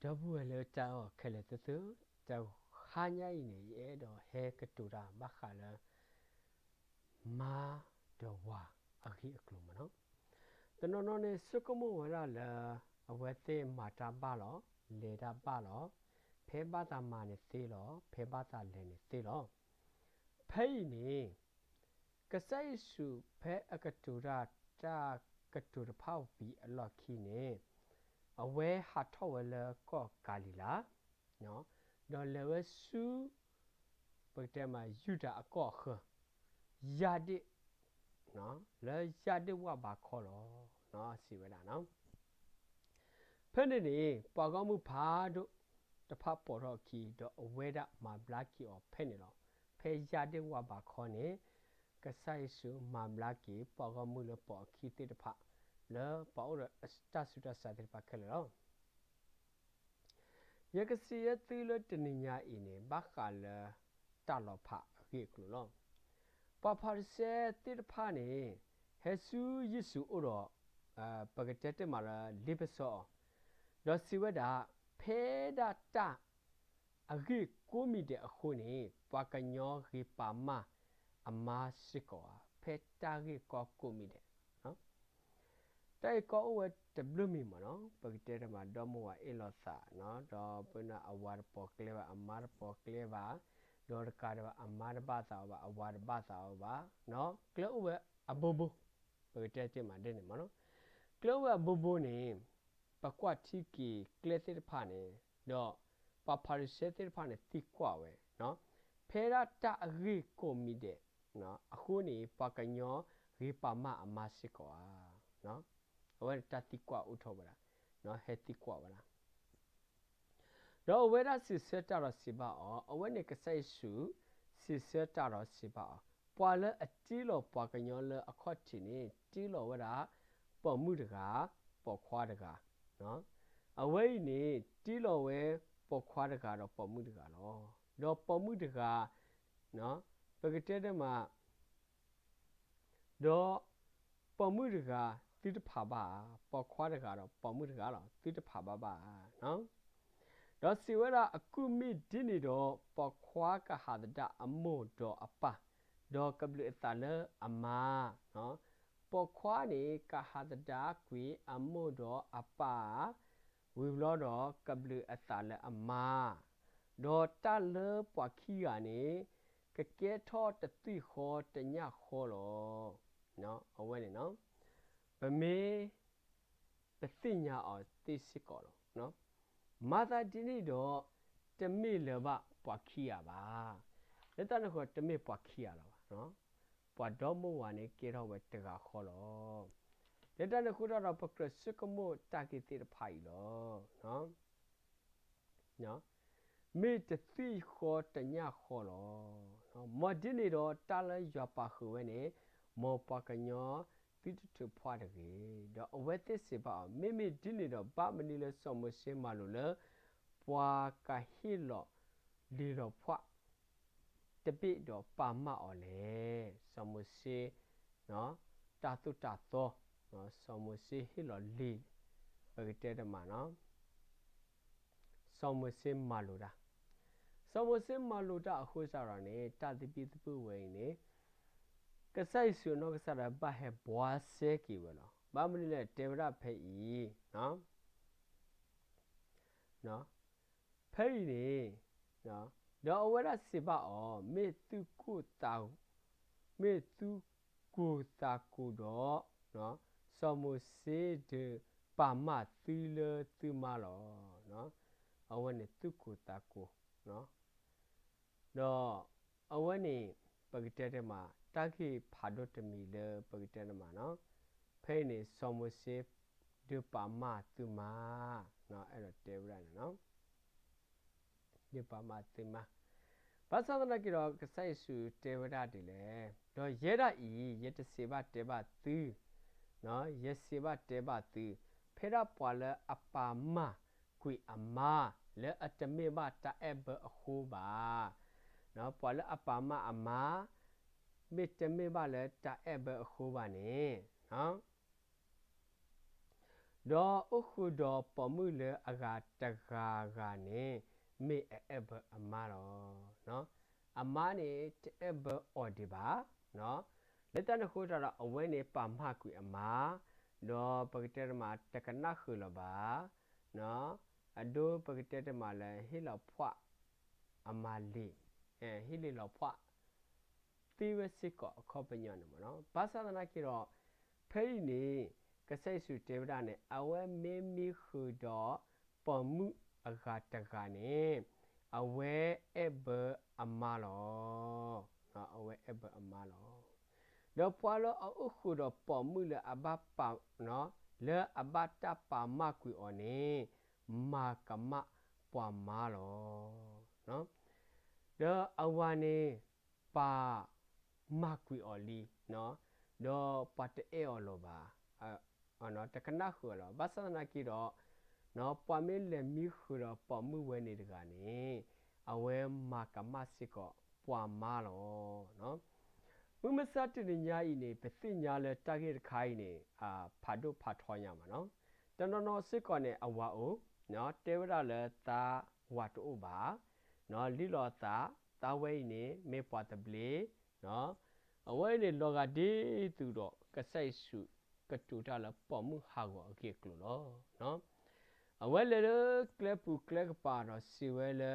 ဒီပုၢ်ဝဲၢ်လၢတၢ်အဲၣ်အီၤခဲလၢာ်သ့ၣ်ဧၢ, တဟါညါအံၤန့ၣ် ယအဲၣ်ဒိးဟဲကတိၤတၢ်ဘၣ်ဃးလၢ မါဒီးဝၤအဂ့ၢ်အကျိၤမ့ၢ်နီၤ. တနီၤနီၤန့ၣ် ဆိကမိၣ်ဝဲဒၣ်လၢ အဝဲသ့ၣ်မၤတၢ်ဘၣ်လီၤ, လဲၤတၢ်ဘၣ်လီၤ, ဖဲဘၣ်သးမၤန့ၣ်သ့လီၤ, ဖဲဘၣ်သးလဲၤန့ၣ်သ့လီၤ. ဖဲအံၤန့ၣ် ကစၢ်ယ့ၣ်ၡူးဖဲအကတိၤတၢ် တၢ်ကတိၤတဖၣ်ဝံၤအလီၢ်ခံန့ၣ် အဝဲဟးထီၣ်ဝဲလၢကီၢ်ကၤလံၤလါ, ဒီးလဲၤဝဲဆူ ပကတဲမး ယူဒၤအကီၢ်အဃၢၤ, ယၢ်ဒ့ၣ်, လၢယၢ်ဒ့ၣ်ဝၣ်ဘးခီလီၤ, စံးဝဲဒၣ်နီၤ. ဖဲန့ၣ်န့ၣ် ပှၤဂီၢ်မုၢ်ဖးဒိၣ်တဖၣ်ပိာ်ထီၣ်အခံ ဒီးအဝဲဒၣ်မၤဘျါက့ၤအီၤဖဲန့ၣ်လီၤ. ဖဲယၢ်ဒ့ၣ်ဝၣ်ဘးခီန့ၣ် ကစၢ်ယ့ၣ်ၡူးမၤဘျါက့ၤ ပှၤဂီၢ်မုၢ်လၢပိာ်အခံသ့ၣ်တဖၣ် လၢပှၤအိၣ်ဒီးတၢ်ဆူးတၢ်ဆါသ့ၣ်တဖၣ်ခဲလၢာ်လီၤ. ယကစံးယဲၢ်သုလၢတနံၤညါအံၤန့ၣ် ဘၣ်ဃးလၢ တၢ်လီၤဖးအဂ့ၢ်အကျိၤလီၤ. ပှၤဖၤရံၤၡဲသ့ၣ်တဖၣ်န့ၣ် ဟဲဆူယ့ၣ်ၡူးအိၣ်ဒီး ပကတဲတ့ၢ်မးလၢ လ့ပစီအီၤ, ဒီးစံးဝဲဒၣ်, ဖဲဒၣ်တၢ်အဂ့ၢ်ကိးမံၤဒဲးအဃိန့ၣ် ပှၤကညီဂ့ၤပာ်မၢ်အမါစ့ၢ်ကီးဧါ. ဖဲတၢ်ဂ့ၢ်ကီကိးမံၤဒဲး တၢ်ဂ့ၢ်ကီအိၣ်ဝဲတဘျုးမံၤမ့ၢ်နီၤ, ပကတဲတ့ၢ်မး ဒီမါဝၤအ့ၣ်လိာ်သး, ဒီးပနၢ်အဝၤတပိာ်ကျဲဘၣ် အမါတပိာ်ကျဲဘၣ်, ဒီးတကးဒံးဘၣ် အမါတဘၣ်သးအီၤဘၣ် အဝၤတဘၣ်သးအီၤဘၣ်, ကျဲအိၣ်ဝဲအဘိဘိ, ပကတဲတ့ၢ်မးဒ်န့ၣ်မ့ၢ်နီၤ, ကျဲအိၣ်ဝဲအဘိဘိန့ၣ် ပကွၢ်ထံက့ၤကျဲသ့ၣ်တဖၣ်န့ၣ်, ဒီးပှၤဖၤရံၤၡဲသ့ၣ်တဖၣ်န့ၣ်သံကွၢ်ဝဲ, ဖဲဒၣ်တၢ်အဂ့ၢ်ကိးမံၤဒဲးအဃိန့ၣ် ပှၤကညီဂ့ၤပာ်မၢ်အမါစ့ၢ်ကီးဧါ. အဝဲန့ၣ်တၢ်သံကွၢ်အိၣ်ထီၣ်ဝဲဒၣ်, ဟဲသံကွၢ်ဝဲဒၣ် ဒီးအဝဲဒၣ်စံးဆၢတၢ်ဒီးစံးဘၣ်အီၤ, အဝဲန့ၣ်ကစၢ်ယ့ၣ်ၡူး စံးဆၢတၢ်ဒီးစံးဘၣ်အီၤ, ပှၤလၢအတ့လီၤပှၤကညီလၢအခီၣ်ထံးန့ၣ် တ့လီၤဝဲဒၣ် ပိာ်မုၣ်တဂၤ, ပိာ်ခွါတဂၤ, အဝဲအံၤန့ၣ် တ့လီၤဝဲပိာ်ခွါတဂၤဒီးပိာ်မုၣ်တဂၤလီၤ. ဒီးပိာ်မုၣ်တဂၤ, ပကတဲတ့ၢ်မး ဒီးပိာ်မုၣ်တဂၤ သုတဖးဘၣ်ဧါ, ပိာ်ခွါတဂၤဒီးပိာ်မုၣ်တဂၤလီၤ သုတဖးဘၣ်ဘၣ်ဧါ. ဒီးစံးဝဲဒၣ် အကူၣ်မ့ၢ်ဒ်န့ၣ်ဒီး ပိာ်ခွါကဟးသဒၣ်အမိၢ်ဒီးအပၢ်, ဒီးကဘျုးအသးလၢအမါ, ပိာ်ခွါန့ၣ် ကဟးသဒၣ်ကွံာ်အမိၢ်ဒီးအပၢ် ဝံၤဘျီဒီးကဘျုးအသးလၢအမါ, ဒီးတၢ်လၢပှၤခံဂၤန့ၣ် ကကဲထီၣ်တသွံၣ်ဃီတညၣ်ဃီလီၤ. အဝဲန့ၣ် ပမ့ၢ်ပသ့ၣ်ညါအီၤသ့စ့ၢ်ကီးလီၤ. မၤသးဒ်န့ၣ်ဒီး တမ့ၢ်လၢၤဘၣ်ပှၤခံဂၤဘၣ်. လၢတၢ်န့ၣ်အဃိ တမ့ၢ်ပှၤခံဂၤလၢၤဘၣ်. ပှၤဒီမိၢ်ဝၤန့ၣ်ကဲထီၣ်ဝဲတဂၤဃီလီၤ. လၢတၢ်န့ၣ်အဃိတၢ်ဒီး ပကြၢးဆိကမိၣ်တၢ်ဂ့ၢ်သ့ၣ်တဖၣ်အံၤလီၤ. မ့ၢ်တသွံၣ်ဃီတညၣ်ဃီလီၤ. မ်ဒ်န့ၣ်ဒီး တၢ်လၢယွၤပာ်ဃုာ်ဝဲန့ၣ် မ်ပှၤကညီသုတထုးဖှၣ်တဂ့ၤ. ဒီးအဝဲသ့ၣ်စံးဘၣ်အီၤ, မ့မ့ၢ်ဒ်န့ၣ်ဒီး ဘၣ်မနုၤလၢစီၤမိၤၡ့မၤလိာ်လၢ ပှၤကဟ့ၣ်လီၤလံာ်လီၤဖှၣ် တဘ့ၣ်ဒီးပာ်မၢ်အီၤလဲၣ်. စီၤမိၤၡ့ တၢ်သိၣ်တၢ်သီ, စီၤမိၤၡ့ဟ့ၣ်လီၤလံာ်, ပကတဲတမးနီၤ, စီၤမိၤၡ့မၤလိာ်တၢ်, စီၤမိၤၡ့မၤလိာ်တၢ်အဃိစ့ၢ်ကီးန့ၣ် တၢ်သဘံၣ်သဘုၣ်ဝဲအံၤန့ၣ် ကစၢ်ယ့ၣ်ၡူးအနီၢ်ကစၢ်ဒၣ်ဘၣ်ဟဲဘှါစဲက့ၤဝဲလီၤ. ဘၣ်မနုၤလဲၣ် တဲဝဲဒၣ်ဖဲအံၤ ဖဲအံၤန့ၣ်, ဒီးအဝဲဒၣ်စံးဘၣ်အီၤ, မ့ၢ်သု, မ့ၢ်သုကိၢ်သးကိၢ်ဒီး, စီၤမိၤၡ့ဒုးပာ်မၢ်သုလၢသုမါလီၤ. အဝဲန့ၣ်သုကိၢ်သးကိၢ်, ဒီးအဝဲန့ၣ် ပကတဲတမး တၢ်ဂ့ၢ်ဖးဒိၣ်တမံၤလၢပကတဲတမးနီၤ, ဖဲအံၤန့ၣ် စီၤမိၤၡ့ဒုးပာ်မၢ်သုမါ, အဲၣ်ဒိးတဲဝဲဒၣ်န့ၣ်နီၤ ဒုးပာ်မၢ်သုမါ, ဘၣ်ဆၣ်သနာ်က့ဒီး ကစၢ်ယ့ၣ်ၡူးတဲဝဲဒၣ်ဒ်လဲၣ်, ဒီးယဲဒၣ်အံၤ ယတစံးဘၣ်တဲဘၣ်သု, ယစံးဘၣ်တဲဘၣ်သု, ဖဲဒၣ်ပှၤလၢအပာ်မၢ်ကွံာ်အမါ လၢအတမ့ၢ်ဘၣ်တၢ်အဲၣ်ဘၢအဃိဘၣ်, ပှၤလၢအပာ်မၢ်အမါ မ့ၢ်တမ့ၢ်ဘၣ်လၢတၢ်အဲၣ်ဘၢအဃိဘၣ်န့ၣ် ဒီးအိၣ်ဃုာ်ဒီးပိာ်မုၣ်လၢအဂၤတဂၤဂၤန့ၣ် မ့ၢ်အအဲၣ်ဘၢအမါလီၤ. အမါန့ၣ်တအဲၣ်ဘၢအီၤဒံးဘၣ်. လၢတၢ်န့ၣ်အဃိတၢ်ဒီး အဝဲန့ၣ်ပာ်မၢ်ကွံာ်အမါ, ဒီးပကတဲတမးတကနၣ်ဃုာ်လၢၤဘၣ်. အဒိပကတဲတမးလၢဟ့ၣ်လီၤဖှၣ်အမၤလ့ၤ, ဟ့ၣ်လီၤဖှၣ် သ့ဝဲစ့ၢ်ကီးအခီပညီန့ၣ်မ့ၢ်နီၤ. ဘၣ်ဆၣ်သနာ်က့ဒီး ဖဲအံၤန့ၣ် ကစၢ်ယ့ၣ်ၡူးတဲဝဲဒၣ်န့ၣ် အဝဲမ့မ့ၢ်ဃုာ်ဒီးပိာ်မုၣ်အဂၤတဂၤန့ၣ် အဝဲအဲၣ်ဘၢအမါလီၤ. အဝဲအဲၣ်ဘၢအမါလီၤ. ဒီးပှၤလၢအအိၣ်ဃုာ်ဒီးပိာ်မုၣ်လၢအဘၣ်ပာ်, လၢအဘၣ်တၢ်ပာ်မၢ်ကွံာ်အီၤန့ၣ် မၤကမၣ်ပှၤမါလီၤ. ဒီးအဝၤန့ၣ် ပာ်မၢ်ကွံာ်အီၤလံ, ဒီးပှၤတအဲၣ်အီၤလၢၤဘၣ်, တကနၣ်ဃုာ်အီၤလၢၤဘၣ်. ဘၣ်ဆၣ်သနာ်က့ဒီး ပှၤမ့ၢ်လဲၤမံဃုာ်ဒီးပိာ်မုၣ်ဝဲန့ၣ်တဂၤန့ၣ် အဝဲမၤကမၣ်စ့ၢ်ကီးပှၤမါလီၤ. မုၢ်မဆါတနံၤညါအံၤန့ၣ် ပသ့ၣ်ညါလၢတၢ်ဂ့ၢ်တခါအံၤန့ၣ် ဖးဒိၣ်ဖးထီညါမ့ၢ်နီၤ. တနီၤနီၤစ့ၢ်ကီးန့ၣ် အဝၤအိၣ်, တဲဝဲဒၣ်လၢသးဝၤတအိၣ်ဘၣ်, လံၣ်လီၤသး, သးဝဲအံၤန့ၣ် မ့ၢ်ပှၤသဘျ့, အဝဲအံၤန့ၣ် လီၤဂာ်ဒ်သိးဒီး ကစၢ်ယ့ၣ်ၡူးကတိၤတၢ်လၢပိာ်မုၣ်ဟးဂီၤအဂ့ၢ်အကျိၤလီၤ. အဝဲလဲၤလၢကျဲပူၤကျဲကပၤဒီးစံးဝဲလၢ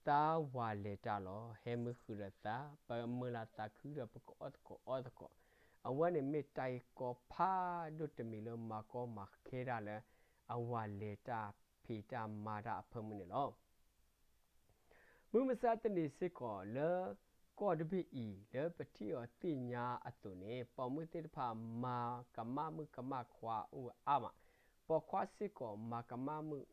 သးဝၤလဲၤတၢ်လီၤ. ဟဲမ့ၢ်ဃုာ်ဒီးသး, ပမုာ်လၢ်သးခုဒီးပကအီၣ်သကိးအီသကိး. အဝဲန့ၣ်မ့ၢ်တၢ်ဂ့ၢ်ကီဖးဒိၣ်တမံၤလၢမၤကီမၤခဲတၢ်လၢ အဝၤလဲၤတၢ်ဖံးတၢ်မၤတၢ်အဖၢမုၢ်န့ၣ်လီၤ. မုၢ်မဆါတနံၤစ့ၢ်ကီးလၢ ကီၢ်တဘ့ၣ်အံၤ လၢပထံၣ်အီၤသ့ၣ်ညါအသိးန့ၣ် ပိာ်မုၣ်သ့ၣ်တဖၣ် မၤကမၣ်မုၣ်ကမၣ်ခွါအိၣ်ဝဲအါမး, ပိာ်ခွါစ့ၢ်ကီး မၤကမၣ်မုၣ်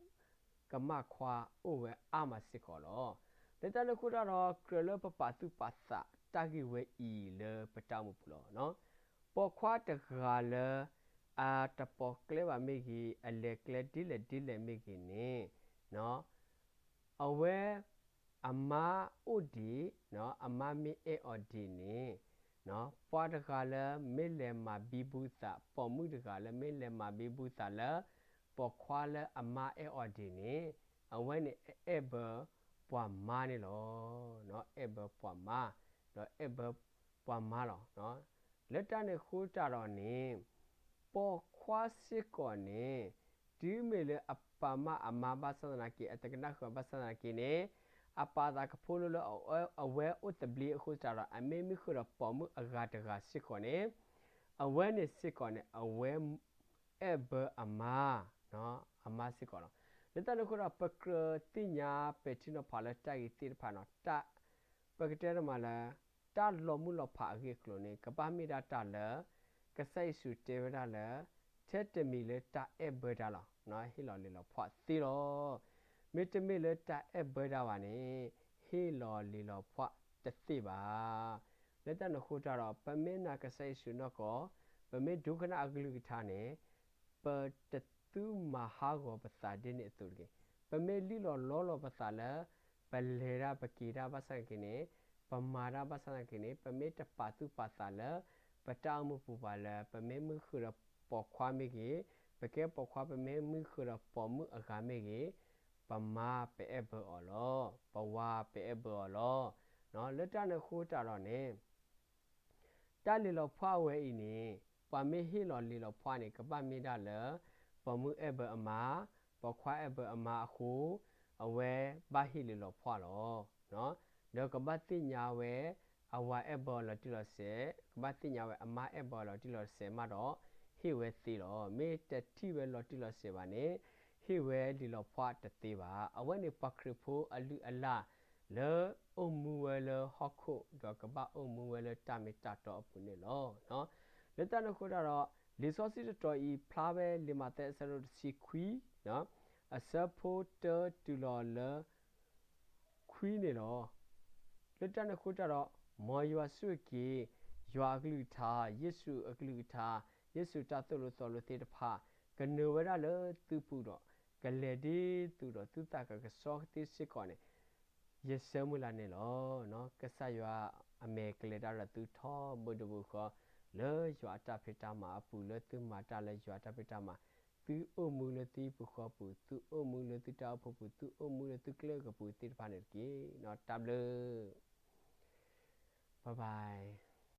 ကမၣ်ခွါအိၣ်ဝဲအါမးစ့ၢ်ကီးလီၤ. လၢတၢ်န့ၣ်အဃိတၢ်ဒီး ကြၢးလၢပပာ်သူၣ်ပာ်သးတၢ်ဂ့ၢ်ဝဲအံၤလၢပတၢ်အိၣ်မူပူၤလီၤ. ပိာ်ခွါတဂၤလၢ အတပိာ်ကျဲဘၣ်မ့ၢ်ဂ့ၤ, အလဲၤကျဲဒ်လဲၣ်ဒ်လဲၣ်မ့ၢ်ဂ့ၤန့ၣ်, အဝဲ အမါအိၣ်ဒံး, အမါမ့ၢ်အဲၣ်အီၤဒံးန့ၣ်, ပှၤတဂၤလၢမ့ၢ်လဲၤမၤဘံဘူသး, ပိာ်မုၣ်တဂၤလၢမ့ၢ်လဲၤမၤဘံဘူသးလၢ ပိာ်ခွါလၢအမါအဲၣ်အီၤဒံးန့ၣ်, အဝဲန့ၣ်အဲၣ်ဘၢပှၤမါန့ၣ်လီၤ. အဲၣ်ဘၢပှၤမါ, ဒီးအဲၣ်ဘၢပှၤမါလီၤ. လၢတၢ်န့ၣ်အဃိတၢ်ဒီးန့ၣ် ပိာ်ခွါစ့ၢ်ကီးန့ၣ် တုၤမ့ၢ်လၢအပာ်မၢ်အမါဘၣ်ဆၣ်သနာ်က့ အတကနၣ်ဃုာ်ဘၣ်ဆၣ်သနာ်က့န့ၣ် အပာ်သးကဖိလၢလၢ အဝဲအိၣ်သဘျ့အဃိသတးဒီး အမ့ၢ်မ့ၢ်ဃုာ်ဒီးပိာ်မုၣ်အဂၤတဂၤစ့ၢ်ကီးန့ၣ် အဝဲန့ၣ်စ့ၢ်ကီးန့ၣ် အဝဲအဲၣ်ဘၢအမါ, အမါစ့ၢ်ကီးလီၤ. လၢတၢ်န့ၣ်အဃိဒီး ပကြၢးသ့ၣ်ညါပဲာ်ထံနီၤဖးလၢတၢ်ဂ့ၢ်သ့ၣ်တဖၣ်န့ၣ် ပကတဲတမးလၢ တၢ်လီၤမုၢ်လီၤဖးအဂ့ၢ်အကျိၤန့ၣ် ကဘၣ်မ့ၢ်ဒၣ်တၢ်လၢ ကစၢ်ယ့ၣ်ၡူးတဲဝဲဒၣ်လၢ ထဲတမံၤလၢတၢ်အဲၣ်ဘၢတၢ်လီၤ, ဟ့ၣ်လီၤလံာ်လီၤဖှၣ်သ့လီၤ. မ့တမ့ၢ်လၢတၢ်အဲၣ်ဘၢတၢ်ဘၣ်န့ၣ် ဟ့ၣ်လီၤလံာ်လီၤဖှၣ်တသ့ဘၣ်. လၢတၢ်န့ၣ်အဃိတၢ်ဒီး ပမ့ၢ်နာ်ကစၢ်ယ့ၣ်ၡူးနီၢ်ကီၢ်, ပမ့ၢ်ဒိကနၣ်အကလုၢ်ကထါန့ၣ် ပတသုမၤဟးဂီၤပသးဒ်န့ၣ်အသိးတဂ့ၤ. ပမ့ၢ်လံၣ်လီၤလီလီၤပသးလၢ ပလဲၤတၢ်ပက့ၤတၢ်ဘၣ်ဆၣ်သနာ်က့န့ၣ်, ပမၤတၢ်ဘၣ်ဆၣ်သနာ်က့န့ၣ်, ပမ့ၢ်တပာ်သူၣ်ပာ်သးလၢ ပတၢ်အိၣ်မူပူၤဘၣ်လၢ ပမ့ၢ်မ့ၢ်ဃုာ်ဒီးပိာ်ခွါမ့ၢ်ဂ့ၤ, ပကဲပိာ်ခွါ ပမ့ၢ်မ့ၢ်ဃုာ်ဒီးပိာ်မုၣ်အဂၤမ့ၢ်ဂ့ၤ, ပမါပအဲၣ်ဘၢအီၤလီၤ. ပဝၤပအဲၣ်ဘၢအီၤလီၤ. လၢတၢ်န့ၣ်အဃိတၢ်ဒီးန့ၣ် တၢ်လံာ်လီၤဖှၣ်ဝဲအံၤန့ၣ် ပှၤမ့ၢ်ဟ့ၣ်လီၤလံာ်လီၤဖှၣ်န့ၣ် ကဘၣ်မ့ၢ်ဒၣ်လၢ ပိာ်မုၣ်အဲၣ်ဘၢအမါ, ပိာ်ခွါအဲၣ်ဘၢအမါအဃိ အဝဲဘၣ်ဟ့ၣ်လံာ်လီၤဖှၣ်လီၤ. ဒီးကဘၣ်သ့ၣ်ညါဝဲ အဝၤအဲၣ်ဘၢအီၤလီၤတံၢ်လီၤဆဲး, ကဘၣ်သ့ၣ်ညါဝဲအမါအဲၣ်ဘၢအီၤလီၤတံၢ်လီၤဆဲးမးဒီး ဟ့ၣ်ဝဲသ့လီၤ. မ့ၢ်တထံၣ်ဝဲလီၤတံၢ်လီၤဆဲးဘၣ်န့ၣ် ဟ့ၣ်ဝဲလံာ်လီၤဖှၣ်တသ့ဘၣ်. အဝဲန့ၣ်ပှၤခရံာ်ဖိအလုၢ်အလၢ် လၢအိၣ်မူဝဲလၢဟီၣ်ခိၣ် ဒီးကဘၣ်အိၣ်မူဝဲလၢတၢ်မ့ၢ်တၢ်တီအပူၤန့ၣ်လီၤ. လၢတၢ်န့ၣ်အဃိတၢ်ဒီး လံာ်စီဆှံတတီၤအံၤ ဖျါဝဲလံာ်မးသဲအဆၢဒိၣ်တဆံခွံ, အဆၢဖိတၢတုၤလီၤလၢ ခွံန့ၣ်လီၤ. လၢတၢ်န့ၣ်အဃိတၢ်ဒီး မ်ယွၤဆိၣ်ဂ့ၤက့ၤ ယွၤအကလုၢ်ကထါ, ယ့ၣ်ၡူးအကလုၢ်ကထါ, ယ့ၣ်ၡူးတၢ်သိၣ်လိသီလိသ့ၣ်တဖၣ် ကနုာ်ဝဲဒၣ်လၢသုပူၤဒီး ကလဲၤဒ်သိးဒီးသုသးကကဆှီကသ့စ့ၢ်ကီးန့ၣ် ယဆၢမုၢ်လၢ်န့ၣ်လီၤ. ကစၢ်ယွၤအမဲာ်ကလဲၤတၢ်ဒီးသုထီဘိတဘိဃီ လၢယွၤအတၢ်ဖံးတၢ်မၤအပူၤ လၢသုမၤတၢ်လၢယွၤအတၢ်ဖံးတၢ်မၤ သု သုအိၣ်မူလၢသုဟံၣ်ပူၤဃီပူၤ, သုအိၣ်မူလၢသုတၢ်အိၣ်ဖှိၣ်ပူၤ, သုအိၣ်မူလၢသုကျဲကပူၤသ့ၣ်တဖၣ်န့ၣ်တက့ၢ်. တၢ်ဘျုး, bye bye.